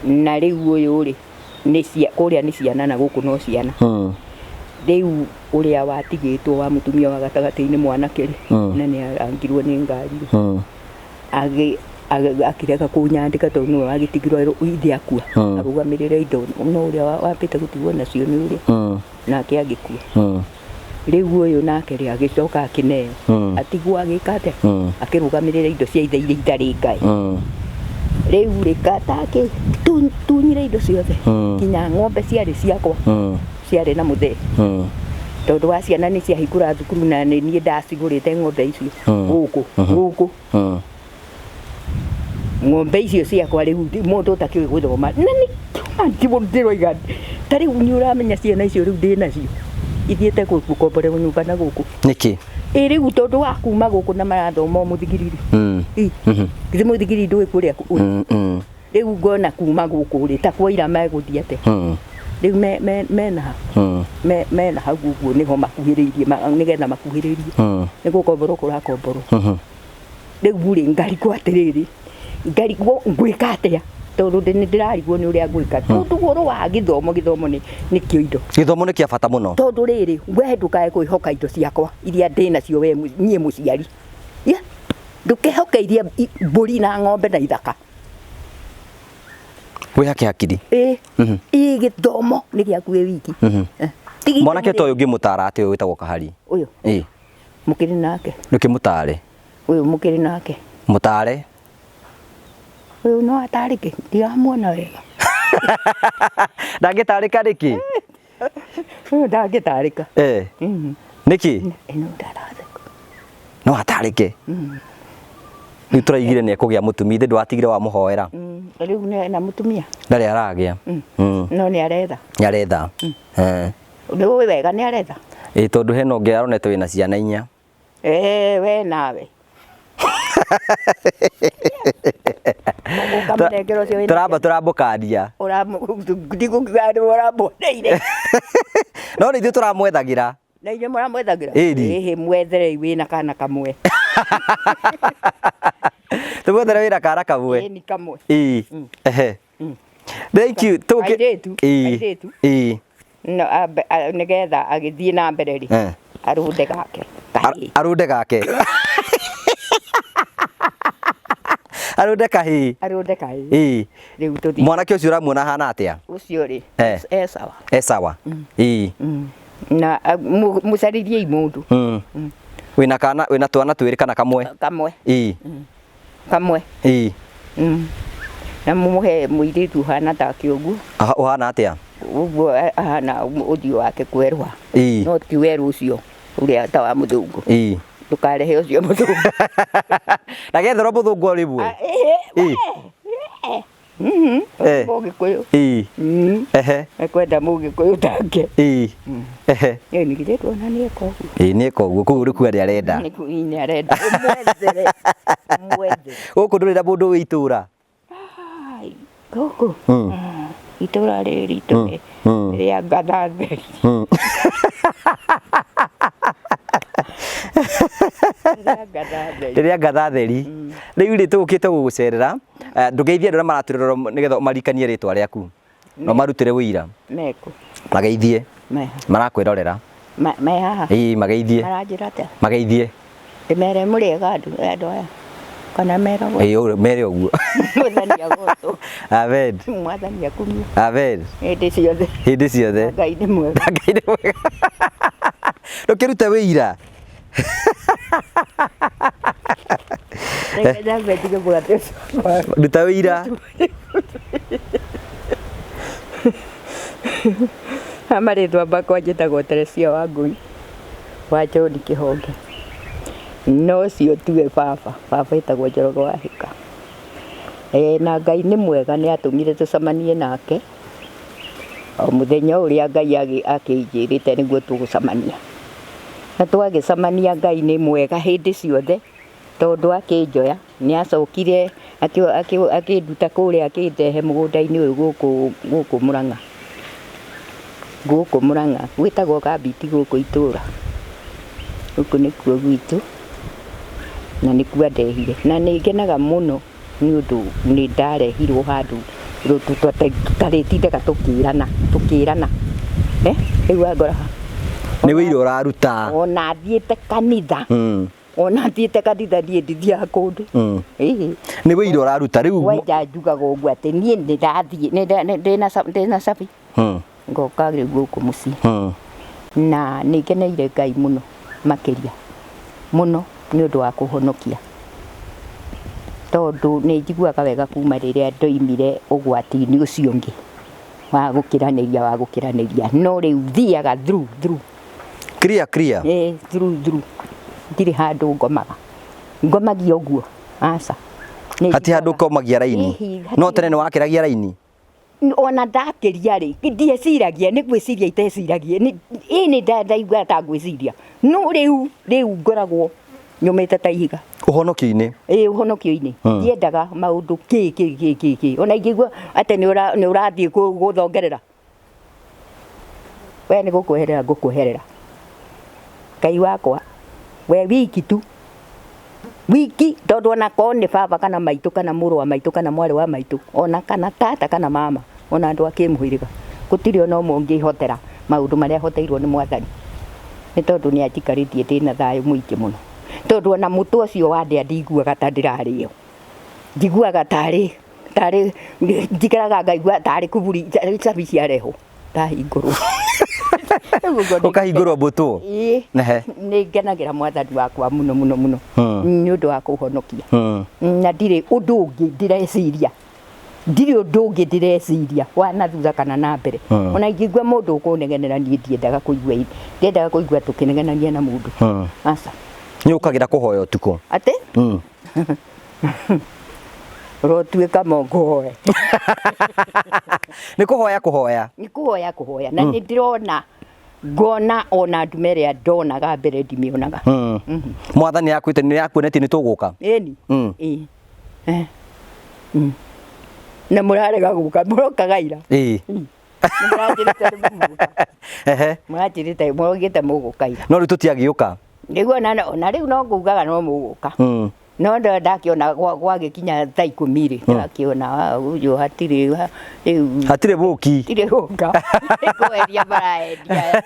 Na rĩu ũyũ rĩ, kũrĩa nĩ ciana na gũkũ no ciana. Rĩu ũrĩa watigĩtwo wa mũtumia wa gatagatĩ-inĩ mwanake rĩ, na nĩ arangirwo nĩ ngari rĩ. Akĩrega kũnyandĩka tondũ nĩwe wagĩtigirwo ithe akua. Arũgamĩrĩre indo no ũrĩa wambĩte gũtigwo nacio nĩ ũrĩa. Nake agĩkua. Rĩu ũyũ nake rĩ agĩcoka akĩneo. Atigwo agĩka atĩa? Akĩrũgamĩrĩra indo cia ithe iria itarĩ ngaĩ. Rĩu rĩ katake tunyire indo ciothe. Nginya ng'ombe ciarĩ ciakwa. Ciarĩ na mũthee. Tondũ wa ciana nĩ ciahingũra thukuru na nĩ niĩ ndacigũrĩte ng'ombe icio. Gũkũ, gũkũ. Ng'ombe icio ciakwa rĩu mũndũ ũtakĩũĩ gũthoma. Na nĩ kĩo ndĩroiga. Ta rĩu nĩ ũramenya ciana icio rĩu ndĩ nacio. Ithiĩte gũkomborerwo nyũmba na gũkũ. Nĩkĩ? Ĩ rĩu tondũ wa kuma gũkũ na marathoma o mũthigiriri. Githĩ mũthigiriri ndũĩ kũrĩa ũrĩ? Rĩu ngona kuma gũkũ rĩ, ta kwaira megũthiĩ atĩa? Rĩu mena ha? Mena hau ũguo nĩho makuhĩrĩirie, nĩgetha makuhĩrĩrie. Nĩ gũkomborwo kũrakomborwo. Rĩu rĩ, ngarigwo atĩrĩrĩ, ngarigwo ngwĩka atĩa? Tondũ nĩ ndĩrarigwo nĩ ũrĩa ngwĩka. Tondũ ũhoro wa gĩthomo, gĩthomo nĩkĩo indo. Gĩthomo nĩ kĩa bata mũno. Tondũ rĩrĩ, we ndũkae kwĩhoka indo ciakwa iria ndĩ nacio we niĩ mũciari. Yeah. Ndũkehoke iria mbũri na ng'ombe na ithaka. Wĩhake hakiri. Ĩ, ĩ gĩthomo nĩ gĩaku wĩ wiki. Mwanake ta ũyũ ũngĩmũtara atĩ ũyũ wĩtagwo Kahari? Ũyũ? Ĩ. Mũkĩrĩ nake. Ndũkĩmũtare. Ũyũ mũkĩrĩ nake. Mũtare. Ũyũ no atarĩke, ndiramuona wega. Ndangĩtarĩka nĩkĩ? Ũyũ ndangĩtarĩka. Nĩkĩ? Ĩno ndaratheka. No atarĩke. Rĩu tũraigire nĩ ekũgĩa mũtumia, ithe ndwatigire wamũhoera. Rĩu nĩ na mũtumia. Ndarĩ aragĩa. No nĩ aretha. Nĩ aretha. Nĩ ũĩ wega nĩ aretha. Ĩ tondũ hena ũngĩ aronete wĩna ciana inya. We nawe. Ũkamũnengera ũcio wĩna Tũramba tũramũkania. Ndigũkiuga nĩ ũramwoneire. No nĩ ithuĩ tũramwethagĩra. Na inyuĩ mũramwethagĩra? Ĩni. Ĩhĩ, mwetherei wĩna kana kamwe. Tũmwethere wĩna kana kamwe. Ĩni kamwe. Ĩĩ. Ehe. Thank you. Airĩtu, Ĩĩ. airĩtu. Ĩĩ. No, nĩgetha agĩthiĩ na mbere rĩ, arũnde gake. Kahĩĩ. Arũnde gake. Arũnde kahĩĩ. Arũnde kahĩĩ. Ĩĩ. Rĩu tũthiĩ. Mwanake ũcio ũramuona ahana atĩa? Ũcio rĩ, e sawa. E sawa. Ĩĩ. Na mũcarĩriei mũndũ. Wĩna kana, wĩna twana twĩrĩ kana kamwe? Kamwe. Ĩĩ. Kamwe. Ĩĩ. Na mũmũhe mũirĩtu ũhana take ũguo. Ũhana atĩa? Ũguo ahana ũthiũ wake kwerũha. Ĩĩ. No ti werũ ũcio ũrĩa ta wa mũthũngũ. Ĩĩ. Ndũkarehe ũcio mũthũngũ. Na getherwo mũthũngũ o rĩmwe. Ĩĩ. Mũgĩkũyũ. Ĩĩ. Ehe. Ekwenda mũgĩkũyũ take. Ĩĩ. Ehe. Ĩĩ, nĩ githĩ tuona nĩ eka ũguo. Ĩĩ, nĩ eka ũguo, koguo rĩu kuga nĩ arenda. Nĩ nĩ arenda. Ũmwethere. Ũmwethere. Gũkũ ndũrĩ na mũndũ wĩ itũra? Ai, gũkũ? Itũra rĩrĩ ritũ nĩ rĩa ngatha theri. Rĩa ngatha theri. Rĩrĩa ngatha theri. Rĩu rĩ tũgũkĩte gũgũcerera, ndũgeithie andũ arĩa maratũrora nĩgetha ũmarikanie rĩtwa rĩaku. Na ũmarutĩre ũira. Mekũ. Mageithie. Meha. Marakwĩrorera. Me haha. Ĩĩ, mageithie. Maranjĩra atĩa? Mageithie. Ndĩmere mũrĩega andũ aya. Kana meragwo? Ĩĩ, mere ũguo. Mwathani agocwo. Amen. Mwathani akumio. Amen. Hĩndĩ ciothe. Hĩndĩ ciothe. Ngai nĩ mwega. Ngai nĩ mwega. Ndũkĩrute wĩira. Reke nyambe ndige mũgate ũcio. Ruta wĩira. Ha marĩtwa makwa njĩtagwo Teresia Wangũi wa John Kĩhonge. No ũcio tiwe baba, baba etagwo Njoroge wa Hĩka. Na Ngai nĩ mwega nĩ atũmire tũcemanie nake o mũthenya ũrĩa Ngai akĩnjĩrĩte nĩguo tũgũcemania. Na twagĩcemania Ngai nĩ mwega hĩndĩ ciothe tondũ akĩnjoya nĩ acokire akĩnduta kũrĩa akĩndehe mũgũnda-inĩ ũyũ gũkũ Mũrang'a. Gũkũ Mũrang'a gwĩtagwo Kambiti gũkũ itũra. Gũkũ nĩkuo gwitũ na nĩkuo andehire. Na nĩ ngenaga mũno nĩ ũndũ nĩ ndarehirwo handũ tũtarĩtindaga tũkĩrana. Rĩu wangora ha? Nĩ wĩira ũraruta. Ona thiĩte kanitha. Ona thiĩte kanitha niĩ ndithiaga kũndũ. Ĩĩ. Nĩ wĩira ũraruta rĩu. Wenja njugaga ũguo atĩ niĩ nĩ ndathiĩ, ndĩna cabi. Ngoka rĩu gũkũ mũciĩ. Na nĩ ngeneire Ngai mũno makĩria. Mũno nĩ ũndũ wa kũhonokia. Tondũ nĩ njiguaga wega kuma rĩrĩa ndoimire ũgwati-inĩ ũcio ũngĩ wa gũkĩranĩria, wa gũkĩranĩria. No rĩu thiaga through, through. Clear, clear. Ĩĩ, through, through. Ndirĩ handũ ngomaga. Ngomagia ũguo. Aca. Nĩ Hati handũ njiguaga. ũkomagia raini. Ĩhĩ, hatirĩ No tene nĩ wakĩragia raini? Ona ndakĩria rĩ, ndieciragia, nĩ gwĩciria iteciragia. Ĩ nĩ ndaigua ta ngwĩciria. No rĩu ngoragwo nyũmĩte ta ihiga. Ũhonokio-inĩ? Ĩĩ, ũhonokio-inĩ. Ndiendaga maũndũ kĩ, kĩ, kĩ, kĩ, kĩ. Ona ingĩigua atĩ nĩ ũrathiĩ gũthongerera. We nĩ gũkweherera ngũkweherera. Ngai wakwa, we wiki tu. Wiki tondu ona korwo nĩ baba kana maitũ kana mũrũ wa maitũ kana mwarĩ wa maitũ ona kana tata kana mama ona andũ a kĩmũhĩrĩga gũtirĩ ona ũmwe ũngĩhotera maũndũ marĩa hoteirwo nĩ mwathani nĩ tondũ nĩ anjikarĩtie ndĩna thayũ mũingĩ mũno tondũ ona mũtwe ũcio wa ndĩa ndiguaga ta ndĩrarĩo njiguaga tarĩ tarĩ njikaraga ngaigua tarĩ kuburi tarĩ cabi ciarehwo ndahingũrwo. Ũkahingũrwo mbũtũ. Ĩĩ. Ehe. Nĩ ngenagĩra mwathani wakwa mũno mũno mũno nĩ ũndũ wa kũhonokia na ndirĩ ũndũ ũngĩ ndĩreciria ndirĩ ũndũ ũngĩ ndĩreciria wa na thutha kana na mbere ona ingĩigua mũndũ ũkũnegenera niĩ ndiendaga kũigua ndiendaga kũigua tũkĩnegenania na mũndũ aca. Nĩ ũkagĩra kũhoya ũtukũ? Atĩ ũrotuĩka mongoe. Nĩ kũhoya kũhoya. Nĩ kũhoya kũhoya na nĩ ndĩrona ngona ona ndume ĩrĩa ndonaga mbere ndimĩonaga. Mwathani akwĩte nĩ akuonetie nĩ tũgũka. Ĩni. Ĩĩ. Eh. Na mũrarega gũka mũrokaga ira. Ĩĩ. Mũranjĩrĩte nĩ mũgũka. Ehe. Mũranjĩrĩte mũraugĩte mũgũka ira. No rĩu tũtiagĩũka. Nĩguo ona rĩu no ngugaga no mũgũka. No ndakĩona gwagĩkinya thaa 10 rĩ ndakĩona ũyũ hatirĩ rĩu hatirĩ bũki. Hatirĩ gũka. Kwendia maraendia.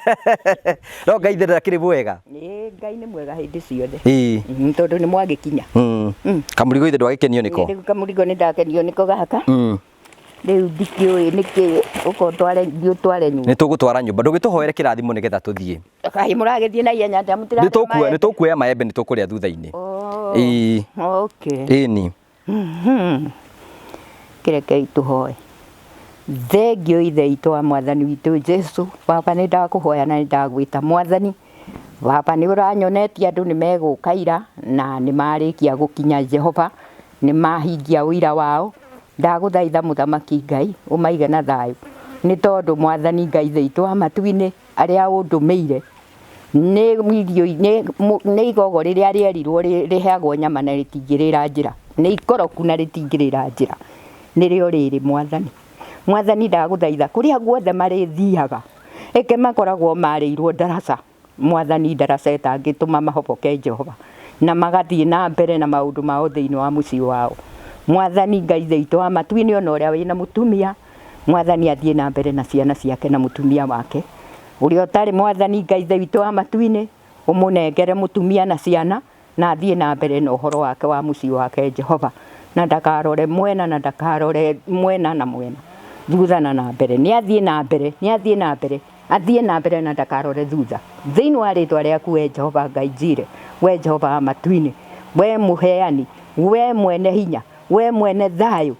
No Ngai thĩ ndakĩrĩ mwega. Ĩĩ Ngai nĩ mwega hĩndĩ ciothe. Ĩĩ. Tondũ nĩ mwagĩkinya. Kamũrigo ithe ndwagĩkenio nĩko? Rĩu kamũrigo nĩ ndakenio nĩko gaka. Rĩu ndikĩũĩ nĩkĩ ũka ũtware ũtware nyũmba. Nĩ tũgũtwara nyũmba. Ndũgĩtũhoere kĩrathimo nĩgetha tũthiĩ. Kaĩ mũragĩthiĩ na ihenya atĩa mũtirarĩa Nĩ maembe? tũkuoya maembe nĩ tũkũrĩa thutha-inĩ. Ĩĩ. Okay. Ĩni. Kĩrekei tũhoe. Thengio ithe itũ wa mwathani witũ Jesu, baba nĩ ndakũhoya na nĩ ndagwĩta mwathani. Baba nĩ ũranyonetie andũ nĩ megũka ira na nĩ marĩkia gũkinya Jehova, nĩ mahingia ũira wao. Ndagũthaitha mũthamaki Ngai ũmaige na thayũ nĩ tondũ mwathani Ngai ithe witũ wa matu-inĩ arĩa ũndũmĩire nĩ igogo rĩrĩa rĩerirwo rĩheagwo nyama na rĩtingĩrĩra njĩra nĩ ikoroku na rĩtingĩrĩra njĩra nĩrĩo rĩrĩ mwathani. Mwathani ndagũthaitha kũrĩa guothe marĩthiaga ĩke makoragwo marĩirwo ndaraca mwathani ndaraca ĩtangĩtũma mahoboke Jehova na magathiĩ na mbere na maũndũ mao thĩinĩ wa mũciĩ wao. Mwathani Ngai ithe witũ wa matu-inĩ ona ũrĩa wĩna mũtumia mwathani athiĩ na mbere na ciana ciake na mũtumia wake ũrĩa ũtarĩ mwathani Ngai ithe witũ wa matu-inĩ ũmũnengere mũtumia na ciana na athiĩ na mbere na ũhoro wake wa mũciĩ wake Jehova na ndakarore mwena na ndakarore mwena na mwena thutha na na mbere nĩ athiĩ na mbere nĩ athiĩ na mbere athiĩ na mbere na ndakarore thutha thĩinĩ wa rĩtwa rĩaku we Jehova Ngai njire we Jehova wa matu-inĩ we mũheani we mwene hinya we mwene thayũ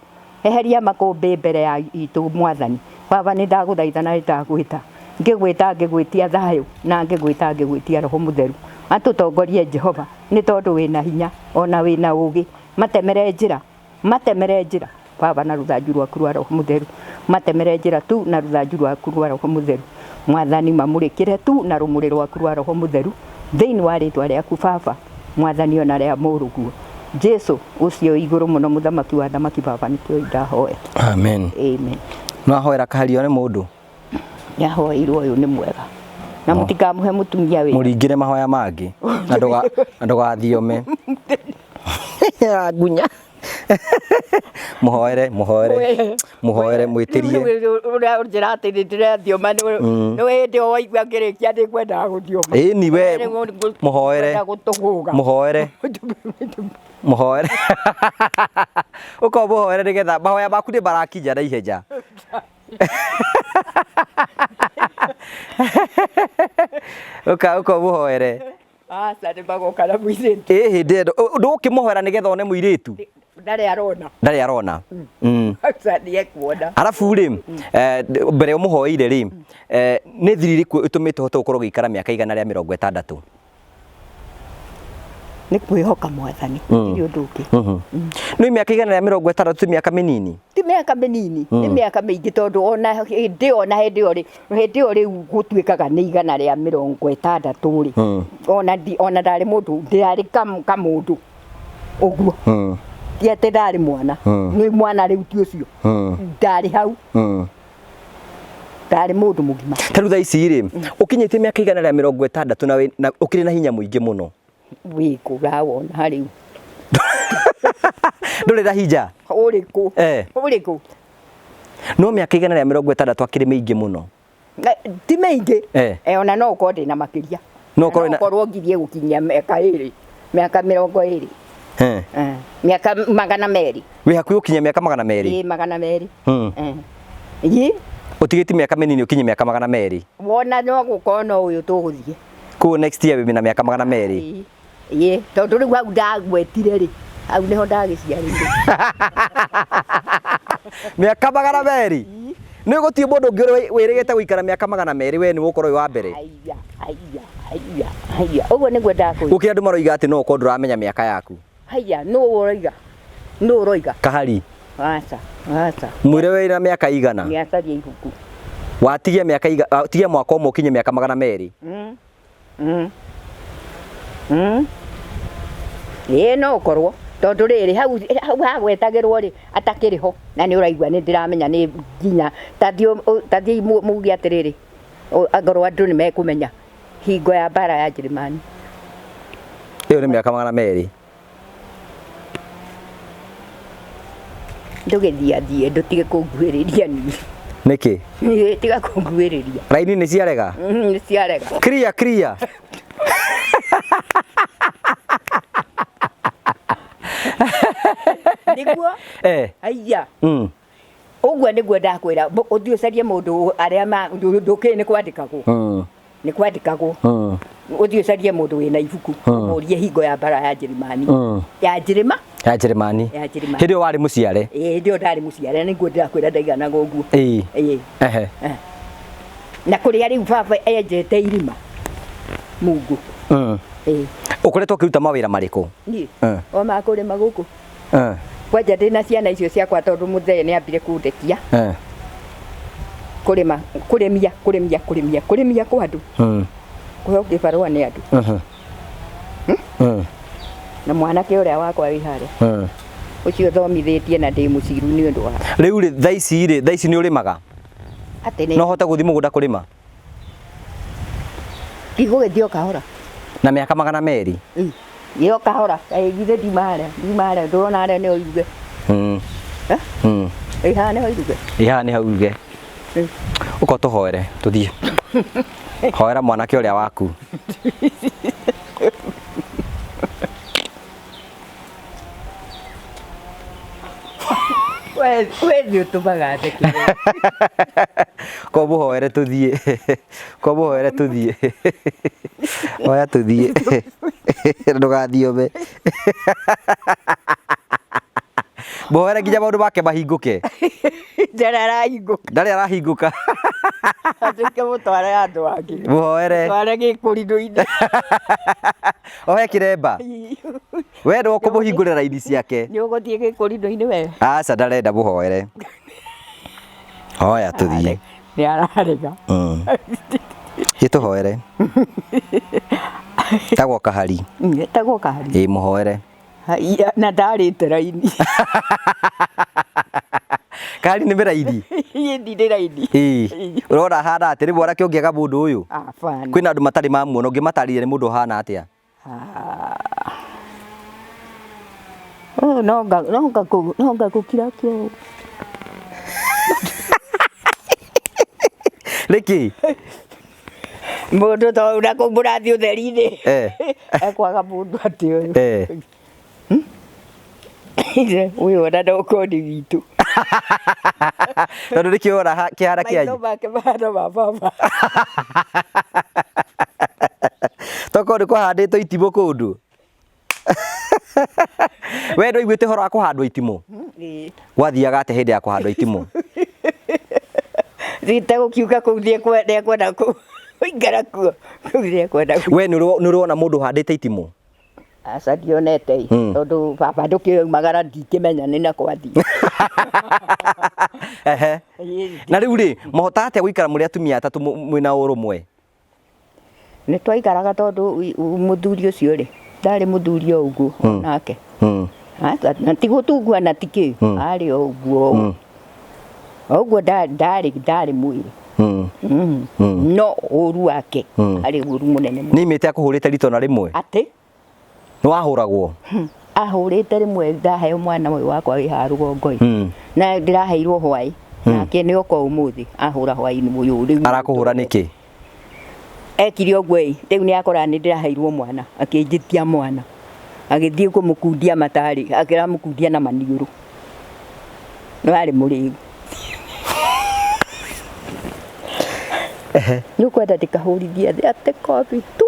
eheria makũmbĩ mbere ya itũ mwathani baba nĩ ndagũthaitha na nĩ ndagwĩta ngĩgwĩta ngĩgwĩtia thayũ na ngĩgwĩta ngĩgwĩtia roho mũtheru atũtongorie Jehova nĩ tondũ wĩna hinya ona wĩna ũgĩ matemere njĩra baba na rũthanju rwaku rwa roho mũtheru matemere njĩra tu na rũthanju rwaku rwa roho mũtheru mwathani mamũrĩkĩre tu na rũmũrĩ rwaku rwa roho mũtheru thĩinĩ wa rĩtwa rĩaku baba mwathani ona rĩa mũrũguo Jesu ũcio igũrũ mũno mũthamaki wa thamaki baba nĩkĩo ndahoya. Amen. Amen. No ahoera kahario nĩ mũndũ? Nĩahoeirwo ũyũ nĩ mwega na mũtikamũhe mũtumia wĩra. Mũringĩre mahoya mangĩ na ndũgathiome. Ngunya. Mũhoere mũhoere mũhoere mwĩtĩrie. Ũrĩa ũnjĩra atĩ nĩ ndĩrathioma nĩ hĩndĩ ĩyo waigua ngĩrĩkia nĩ ngwendaga gũthioma. Ĩni we mũhoere gũtũgũga. Mũhoere mũhoere ũkorwo mũhoere nĩgetha mahoya maku nĩ marakinya na ihenya. Ũka ũka mũhoere. Aca nĩ magoka na mũirĩtu. Ĩ hĩndĩ ĩyo ndũgũkĩmũhoera nĩgetha one mũirĩtu. Ndarĩ arona. Ndarĩ arona. Aca nĩ ekuona. Arabu rĩ mbere ũmũhoeire rĩ nĩ thiri ĩrĩkũ ĩtũmĩte ũhote gũkorwo ũgĩikara mĩaka 160? Nĩ kwĩhoka mwathani gũtirĩ ũndũ ũngĩ. Nĩ mĩaka 160 ti mĩaka mĩnini? Ti mĩaka mĩnini nĩ mĩaka mĩingĩ tondũ ona hĩndĩ ĩyo ona hĩndĩ ĩyo rĩ hĩndĩ ĩyo rĩu gũtuĩkaga nĩ 160 rĩ ona ndarĩ mũndũ ndĩrarĩ kamũndũ ũguo ti atĩ ndarĩ mwana nĩ mwana rĩu ti ũcio ndarĩ hau ndarĩ mũndũ mũgima. Ta rĩu thaa ici rĩ ũkinyĩtie mĩaka 160 na ũkĩrĩ na hinya mũingĩ mũno. Wĩkũ ũrawona rĩu. Ndũrĩ na hinja. Ũrĩkũ? Eh. Ũrĩkũ? No mĩaka 160 akĩrĩ mĩingĩ mũno. Ti mĩingĩ. Eh. Eh, ona no ũkorwo ndĩna makĩria. No ũkorwo Na wĩna- ũkorwo ngirie gũkinyia mĩaka ĩrĩ. Mĩaka 20. Eh. Eh. Mĩaka 200. Wĩ hakuhĩ gũkinyia mĩaka 200. Ĩ 200. Mm. Eh. Ĩ Ũtigĩtie mĩaka mĩnini ũkinye mĩaka 200. wona no gũkorwo no ũyũ tũgũthiĩ. Koguo next year wĩna mĩaka 200. Ĩ. Ĩ tondũ rĩu hau ndagwetire rĩ, hau nĩho ndagĩciarĩire. Mĩaka 200. Nĩ gũtirĩ mũndũ ũngĩ ũrĩ wĩrĩgĩte gũikara mĩaka 200 we nĩ ũgũkorwo wĩ wa mbere. Haiya, haiya, haiya, haiya. Ũguo nĩguo ndakwĩra. Gũkĩra andũ maroiga atĩ no ũkorwo ndũramenya mĩaka yaku. Haiya, nũ ũroiga? Nũ ũroiga? Kahari. Aca, aca. Mwĩre wĩna mĩaka igana. Nĩacaria ibuku. Watigia mĩaka iga, watigia mwaka ũmwe ũkinye mĩaka 200. Mm. Mm. Mm. Ĩĩ no ũkorwo tondũ rĩrĩ hau hau hagwetagĩrwo rĩ atakĩrĩ ho na nĩ ũraigua nĩ ndĩramenya nĩ nginya tathiĩ muge atĩrĩrĩ angorwo andũ nĩ mekũmenya hingo ya mbara ya Njĩrĩmani. Ĩyo nĩ mĩaka 200. Ndũgĩthiathiĩ ndũtige kũnguhĩrĩria niĩ. Nĩkĩ? Niĩ tiga kũnguhĩrĩria. Raini nĩ ciarega? Nĩ ciarega. Clear, clear. Nĩguo? Eh. Haiya. Mm. Ũguo nĩguo ndakwĩra ũthiĩ ũcarie mũndũ arĩa ma ndũkĩĩ nĩ kwandĩkagwo. Mm. Nĩ kwandĩkagwo. Mm. Ũthiĩ ũcarie mũndũ wĩna ibuku ũmũrie hingo ya mbara ya Njĩrĩmani. Mm. Ya Njĩrĩma? Ya Njĩrĩmani. Ya Njĩrĩmani. Hĩndĩ ĩyo warĩ mũciare. Ĩĩ hĩndĩ ĩyo ndarĩ mũciare nĩguo ndĩrakwĩra ndaiganaga ũguo. Ĩĩ. Ĩĩ. Ehe. Eh. Na kũrĩa rĩu baba enjete irima Mungu. Mm. Ĩĩ. Ũkoretwo ũkĩruta mawĩra marĩkũ? Niĩ Eh. o ma kũrĩma gũkũ. Eh. Kwanja ndĩna ciana icio ciakwa tondũ mũthee nĩ ambire kũndekia. Eh. Kũrĩma, kũrĩmia, kũrĩmia, kũrĩmia, kũrĩmia kwa andũ. Mm. Kũheo kĩbarũa nĩ andũ. Mhm. Mm. Na mwanake ũrĩa wakwa wĩ harĩa. Mm. Ũcio thomithĩtie na ndĩ mũciru nĩ ũndũ wa. Rĩu rĩ thaa ici rĩ, thaa ici nĩ ũrĩmaga? Atĩ nĩ. No ũhote gũthiĩ mũgũnda kũrĩma? Ndigũgĩthiĩ o kahora. Na mĩaka 200? Ĩ, o kahora. Kaĩ githĩ ndiuma harĩa, ndiuma harĩa, ndũrona harĩa nĩho iruge. Mm. Eh? Mm. Ĩ haha nĩho iruge. Ĩ haha nĩho iruge. Ũka ũtũhoere tũthiĩ. Hoera mwanake ũrĩa waku. We nĩ ũtũmaga theke. Ko mũhoere tũthiĩ. Ko mũhoere tũthiĩ. Oya tũthiĩ. Ndũgathiome. Mũhoere nginya maũndũ make mahingũke. Ndarĩ arahingũka. Ndarĩ arahingũka. Atuĩke mũtware handũ hangĩ. Mũhoere. Tware gĩkũrinũ-inĩ. Ohe kĩremba. We nĩwe ũkũmũhingũrĩra raini ciake. Nĩ ũgũthiĩ gĩkũrinũ-inĩ we? Aca ndarenda mũhoere. Hoya tũthiĩ. Nĩ ararega. Mm. Gĩtũhoere. Tagwo Kahari. Etagwo Kahari. Ĩ mũhoere. Haiya, na ndarĩte raini. Kahari nĩ mĩraini. Niĩ ndirĩ raini. Ĩ. Ũrona ahana atĩ rĩ mwanake ũngĩaga mũndũ ũyũ? Abana. Kwĩna andũ matarĩ mamuona ũngĩmatarĩria nĩ mũndũ ũhana atĩa? Oh, no ngakũkira kĩo. Nĩkĩ? Mũndũ ta ũyũ na kũu mũrathiĩ ũtheri-inĩ. Eh. Ekwaga mũndũ atĩ ũyũ. Eh. Ũyũ ona no ũkorwo nĩ witũ. Tondũ nĩkĩo ũrona kĩhana Maitho kĩanyu. make mahana ma baba. Tokorwo nĩ kũhandĩtwo itimũ kũndũ. We ndũiguĩte ũhoro wa kũhandwo itimũ? Ĩĩ. Gwathiaga atĩa hĩndĩ ya kũhandwo itimũ? Thiĩte gũkiuga kũu nĩekwenda kũingĩra kuo. Kũu nĩekwenda We nĩ ũrona mũndũ ũhandĩte itimũ? Aca ndionete ĩ. Tondũ baba ndũkĩumagara ndingĩmenya nĩ nakũ athiĩ. Ehe. Na rĩu rĩ, mũhotaga atĩa gũikara mũrĩ atumia atatũ mwĩna ũrũmwe? Nĩ twaikaraga tondũ mũthuri ũcio rĩ, ndarĩ mũthuri o ũguo onake. Na ti gũtungua na ti kĩ, arĩ o ũguo. O ũguo ndarĩ mwĩrĩ. No ũru wake arĩ ũru mũnene mũno. Nĩ imĩte akũhũrĩte rita ona rĩmwe? Atĩ? Nĩ wahũragwo? Ahũrĩte rĩmwe ndaheo mwana ũyũ wakwa wĩ haha rũgongo ĩ. Na ndĩraheirwo hwaĩ. Nake nĩ oka ũmũthĩ ahũra hwaĩ-inĩ ũyũ rĩu. Arakũhũra nĩkĩ? Ekire ũguo ĩ, rĩu nĩ akora nĩ ndĩraheirwo mwana, akĩnjĩtia mwana. Agĩthiĩ kũmũkundia matarĩ, akĩramũkundia na maniũrũ. No arĩ mũrĩu. Nĩ ũkwenda ndĩkahũrithie thĩ atĩ kobi tu.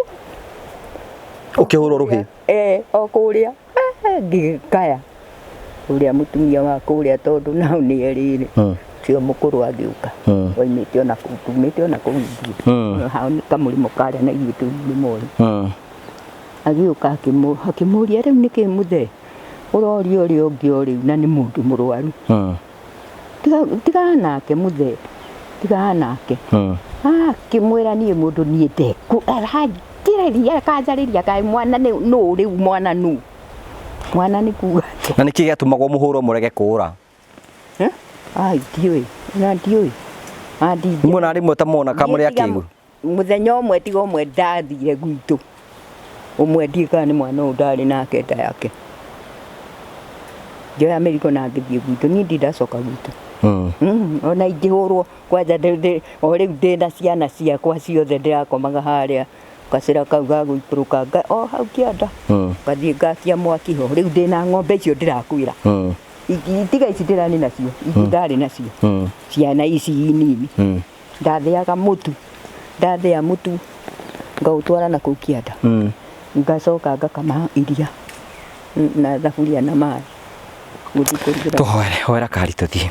Ũkĩhũrwo rũhĩ? Eh, o kũrĩa ngĩkaya ũrĩa mũtumia wa kũrĩa tondũ nao nĩ erĩrĩ ũcio mũkũrũ agĩũka oimĩte ona kũu tumĩte ona kũu ithuĩ hao nĩ kamũrĩmo karĩa na ithuĩ twĩ mũrĩmo ũyũ agĩũka akĩmũria rĩu nĩkĩ mũthee ũroria ũrĩa ũngĩ o rĩu na nĩ mũndũ mũrwaru tigana nake mũthee tigana nake akĩmwĩra niĩ mũndũ niĩ ndekũ aranjĩrĩria akanjarĩria kaĩ mwana nĩ nũ rĩu mwana nũ mwana nĩ kuga atĩa Na nĩkĩ gĩatũmagwo mũhũrwo mũrege kũũra? Ai ndiũĩ na ndiũĩ Muona rĩmwe ta mona kamũrĩ akĩgu. Mũthenya ũmwe tiga ũmwe ndathire gwitũ ũmwe ndiũĩ kana nĩ mwana ũyũ ndarĩ nake nda yake ngĩoya mĩrigo na ngĩthiĩ gwitũ niĩ ndirĩ ndacoka gwitũ ona ingĩhũrwo kwanja o rĩu ndĩna ciana ciakwa ciothe ndĩrakomaga harĩa gacĩra kau ga gũikũrũka o hau kĩanda ngathiĩ ngakia mwaki ho rĩu ndĩna ng'ombe icio ndĩrakwĩra tiga ici ndĩrarĩ nacio ici ndarĩ nacio ciana ici nini ndathĩaga mũtu ndathĩa mũtu ngaũtwara na kũu kĩanda ngacoka ngakama iria na thaburia na maĩ gũthiĩ kũrugĩra Tũhoere, hoera kari tũthiĩ.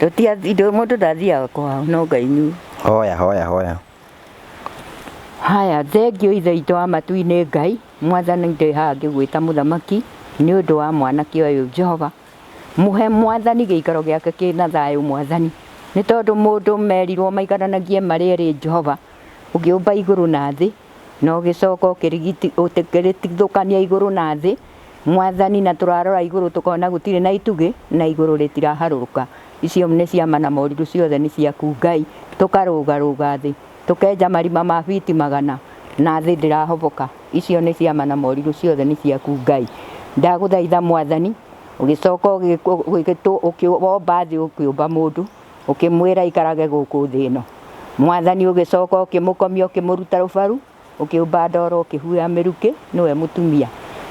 Tũtiathiĩ mũndũ ndathiaga kwao no Ngai inyuĩ. Hoya hoya hoya. Haya thengio ithe witũ wa matu-inĩ Ngai mwathani ndĩ haha ngĩgwĩta mũthamaki nĩ ũndũ wa mwanake ũyũ Jehova mũhe mwathani gĩikaro gĩake kĩna thayũ mwathani nĩ tondũ mũndũ merirwo maikaranagie marĩ erĩ Jehova ũkĩũmba igũrũ na thĩ na ũgĩcoka ũkĩrĩtigithũkania igũrũ na thĩ mwathani na tũrarora igũrũ tũkona gũtirĩ na itugĩ na igũrũ rĩtiraharũrũka icio nĩ ciama na morirũ ciothe nĩ ciaku Ngai tũkarũgarũga thĩ tũkenja marima ma fiti magana na thĩ ndĩrahoboka icio nĩ ciama na morirũ ciothe nĩ ciaku Ngai ndagũthaitha mwathani ũgĩcoka ũkĩwomba thĩ ũkĩũmba mũndũ ũkĩmwĩra aikarage gũkũ thĩ ĩno mwathani ũgĩcoka ũkĩmũkomia ũkĩmũruta rũbaru ũkĩũmba ndoro ũkĩhuha mĩrukĩ nĩwe mũtumia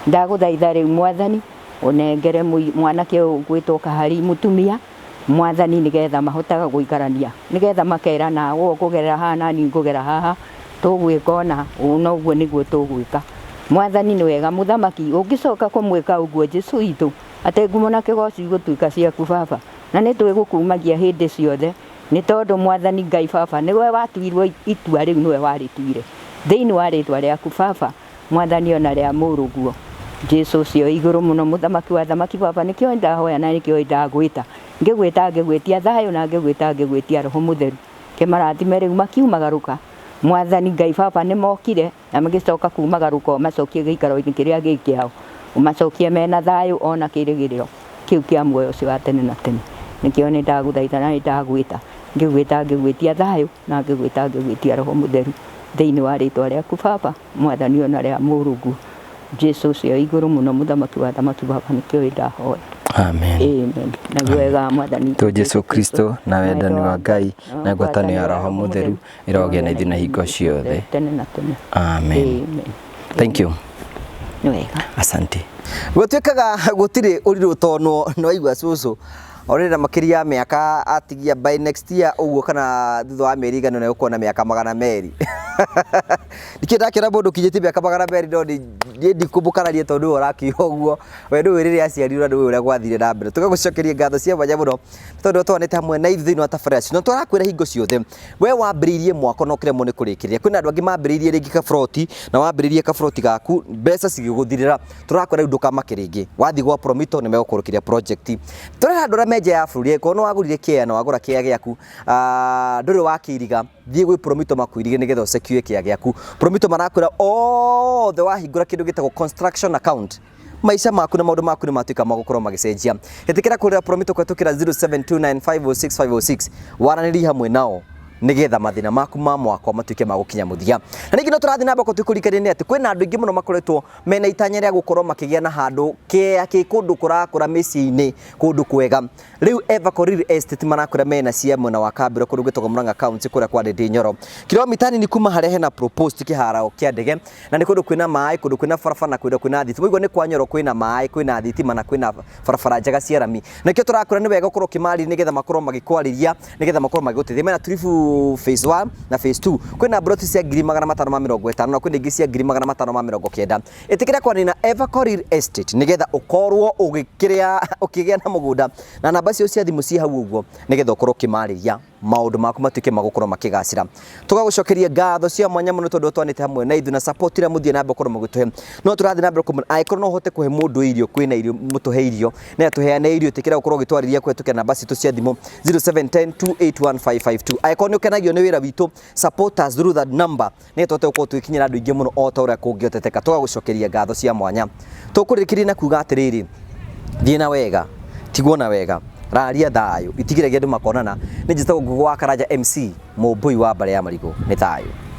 ndagũthaitha rĩu mwathani ũnengere mwanake ũyũ ũgwĩtwo Kahari mũtumia mwathani nĩgetha mahotaga gũikarania nĩgetha makerana ũũ ũkũgerera haha na niĩ ngũgera haha tũgwĩka ona ũũ na ũguo nĩguo tũgwĩka mwathani nĩ wega mũthamaki ũngĩcoka kũmwĩka ũguo Jesũ witũ atĩ ngumo na kĩgoci igũtuĩka ciaku baba na nĩ twĩgũkumagia hĩndĩ ciothe nĩ tondũ mwathani Ngai baba nĩwe watuirwo itua rĩu nĩwe warĩtuire thĩinĩ wa rĩtwa rĩaku baba mwathani ona rĩa mũrũguo Jesũ ũcio igũrũ mũno mũthamaki wa thamaki baba nĩkĩo ndahoya na nĩkĩo ndagwĩta ngĩgwĩta ngĩgwĩtia thayũ na ngĩgwĩta ngĩgwĩtia roho mũtheru kĩmarathime rĩu makiumagarũka mwathani Ngai baba nĩ mokire na magĩcoka kumagarũka ũmacokie gĩikaro-inĩ kĩrĩa gĩ kĩao ũmacokie mena thayũ ona kĩrĩgĩrĩro kĩu kĩa muoyo ũcio wa tene na tene nĩkĩo nĩ ndagũthaitha na nĩ ndagwĩta ngĩgwĩta ngĩgwĩtia thayũ na ngĩgwĩta ngĩgwĩtia roho mũtheru thĩinĩ wa rĩtwa rĩaku baba mwathani ona rĩa mũrũguo Jesũ ũcio igũrũ mũno mũthamaki wa thamaki baba nĩkĩo ndahoya. Amen. Amen. Na wega mwathani Tu Jesu Kristo na wendani wa Ngai na ngwatanĩro ya Roho Mũtheru ĩrogĩa na ithuĩ na hingo ciothe. Tene na tene. Amen. Amen. Thank you. Nĩ wega. Asante. Gũtuĩkaga gũtirĩ ũrirũ tonwo no igua cũcũ orĩra makĩria ya mĩaka atigia by next year ũguo kana thutha wa mĩeri igana na ũkuona mĩaka 200. Ndikĩ ndakĩra mũndũ kinyĩtie mĩaka 200 no niĩ ndikũmũkararia tondũ nĩwe ũrakiuga ũguo we ndũĩ rĩrĩa aciarirwo na ndũĩ ũrĩa gwathire na mbere. Tũgagũcokeria ngatho cia mwanya mũno tondũ twanĩte hamwe na ithuĩ thĩinĩ wa tabarĩra citũ na tũrakwĩra hingo ciothe we wambĩrĩirie mwako na ũkĩremwo nĩ kũrĩkĩrĩria. Kwĩna andũ angĩ mambĩrĩirie rĩngĩ kaburoti na wambĩrĩirie kaburoti gaku mbeca cigĩgũthirĩra tũrakwĩra rĩu ndũkamake rĩngĩ wathiĩ gwa Promito nĩ megũkũrũkĩria project. Tũrera andũ arĩa me nja ya bũrũri angĩkorwo nĩ wagũrire kĩea na wagũra kĩea gĩaku ndũrĩ wakĩiriga thiĩ gwĩ Promito makwĩrige nĩgetha ũsecure kĩea gĩaku. Promito marakwĩra othe wahingũra kĩndũ gĩtagwo construction account maica maku na maũndũ maku nĩ matuĩka ma gũkorwo magĩcenjia. Ĩtĩkĩra kũrĩra Promito kũhetũkĩra 0729506506 waranĩrie hamwe nao Nĩgetha mathĩna maku ma mwako matuĩke ma gũkinya mũthia. Na ningĩ no tũrathiĩ na mbere tũkũrikania nĩ atĩ kwĩna andũ aingĩ mũno makoretwo mena itanya rĩa gũkorwo makĩgĩa na handũ kĩa kĩ kũndũ kũrakũra mĩciĩ-inĩ kũndũ kwega. Rĩu Everco Real Estate marakwĩra mena cia mwena wa Kambĩro kũndũ gwĩtagwo Murang'a County kũrĩa kwa Ndĩndĩ Nyoro. Kilomita nini kuma harĩa hena proposed kĩharo kĩa ndege na nĩ kũndũ kwĩna maĩ, kũndũ kwĩna barabara na kũndũ kwĩna thitima. Ũguo nĩ kwa Nyoro kwĩna maĩ, kwĩna thitima na kwĩna barabara njega cia rami. Nĩkĩo tũrakwĩra nĩ wega ũkorwo ũkĩmarĩria nĩgetha makorwo magĩkwarĩria nĩgetha makorwo magĩgũteithia. Mena Tulivu phase 1 na phase 2. Kwĩna ploti cia 550,000 na kwĩna ingĩ cia 590,000. Ĩtĩkĩra kwaria na Everco Real Estate nĩgetha ũkorwo ũgĩkĩrĩa ũkĩgĩa na mũgũnda na namba cio cia thimũ ciĩ hau ũguo nĩgetha ũkorwo ũkĩmarĩria maũndũ maku matuĩke ma gũkorwo makĩgacĩra. Tũgagũcokeria ngatho cia mwanya mũno tondũ twanĩte hamwe na ithuĩ na support ĩrĩa mũthiĩ na mbere gũkorwo mũgĩtũhe. No tũrathiĩ na mbere kũmwĩra angĩkorwo no ũhote kũhe mũndũ irio, kwĩna irio, mũtũhe irio na tũheane irio, ĩtĩkĩra gũkorwo ũgĩtwarĩria kũhetũkĩra namba citũ cia thimũ 0710 281 552. Angĩkorwo nĩ ũkenagio nĩ wĩra witũ, support us through that number nĩgetha tũhote gũkorwo tũgĩkinyĩra andũ aingĩ mũno o ta ũrĩa kũngĩhoteteka. Tũgagũcokeria ngatho cia mwanya. Tũkũrĩkĩria na kuga atĩrĩrĩ, thiĩ na wega, tigwo na wega, raria thayũ, itigĩrĩria andũ makonana. Nĩ njĩtagwo Ngũgũ wa Karanja MC, mũmbũi wa mbare ya marigũ. Nĩ thayũ.